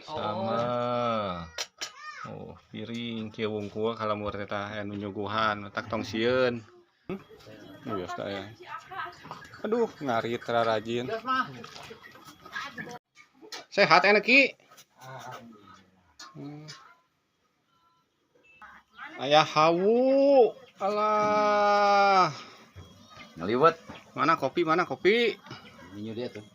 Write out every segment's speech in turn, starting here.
Sama. Oh, piring kieu wungkul kalamur teh tah aya nu nyuguhan, tak tong sieun. Wios tah aya. Aduh, ngarit rarajin. Sehat enak Ki? Ayah hawu. Alah. Ngaliwet. Mana kopi, mana kopi? Minyu dia tuh.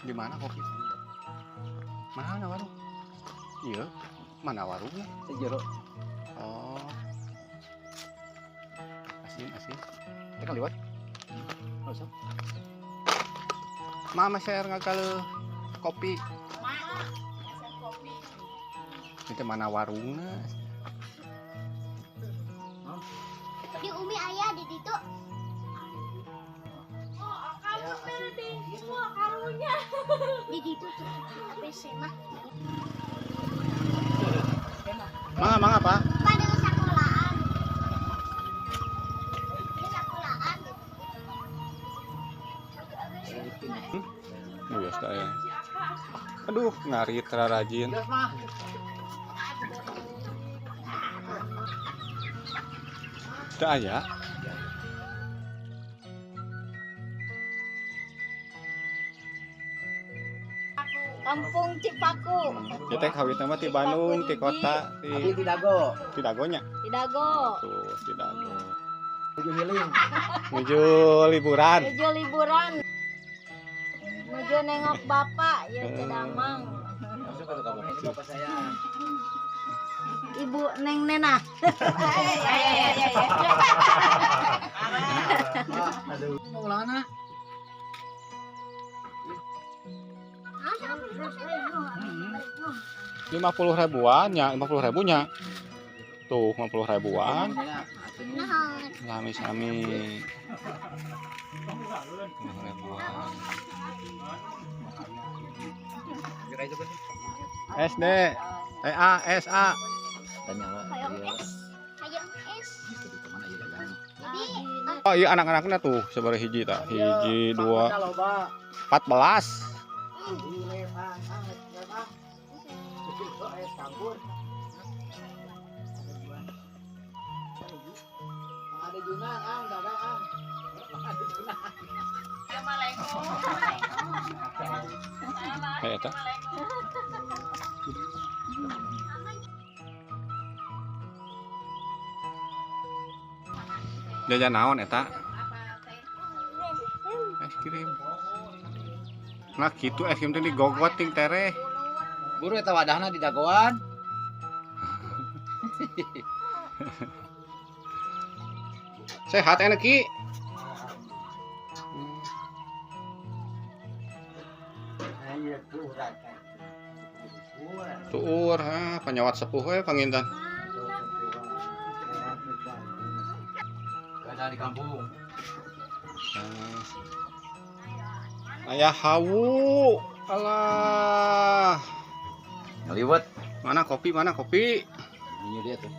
Di mana kopi? Mana warung? Iya, mana warungnya? Sejero. Oh. Asin, asin. Kita kan lewat. Oh, Mama share ngakal kopi. Itu mana warungnya? Di Umi ayah di situ. Di situ tuh ABC mah. Mangga, mangga, Pak. Pada sekolahan. Di sekolahan. Biasa ya. Aduh, ngarit rarajin. Teu aya. Kampung Cipaku. Kita kawitna mah ti Bandung, ti kota, ti Abi ti Dago. Ti Dagonya. Ti Dago. Tuh, ti Dago. Menuju healing. Menuju liburan. Menuju liburan. Menuju nengok bapak ya ke Damang. Masuk ke kamu. Ini bapak saya. Ibu Neng Nena. Aduh. Mau ulangan, ah? 50 ribuan ya, 50 ribunya. Tuh, 50 ribuan. Sami-sami. 50 ribuan. SD, TA, SA. Oh iya anak-anaknya tuh sebar hiji tak. Hiji, dua, 14. Kayak eta. Jajan naon eta? Es krim. Nah gitu es krim teh digogot ting tereh. Buru eta wadahna di dagoan. Sehat enak Ki. Tuur, ha, panyawat sepuh we pangintan. Kada di kampung. Ayah hawu. Alah. Ngaliwet. Mana kopi, mana kopi? Ini dia tuh.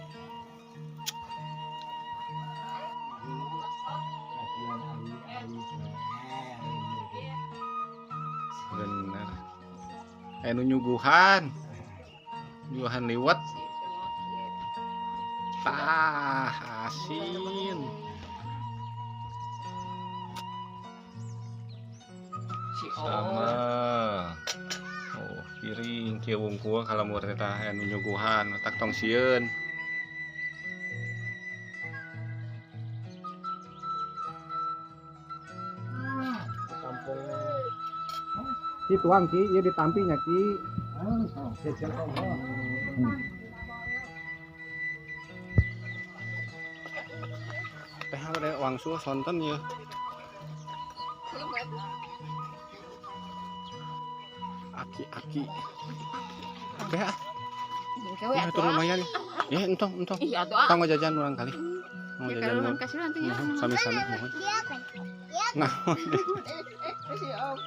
Bener. Nu nyuguhan. Nyuguhan liwet. Tah, asin. Si Sama. Oh, piring kieu wungkul ka lembur teh tah aya nu nyuguhan, matak tong sieun. Kampung. Ki tuang ki, ieu ditampi nya ki. Teh ada wangsul sonten ya. Aki-aki. Teh ah, ya itu lumayan. Ya, entong, entong. Iya tuh ah. Tong jajan urang kali. Mau Ya jajan kalau urang. kasih nanti ya. Muhun, sami-sami muhun. Dia kan. Nah, Si Om.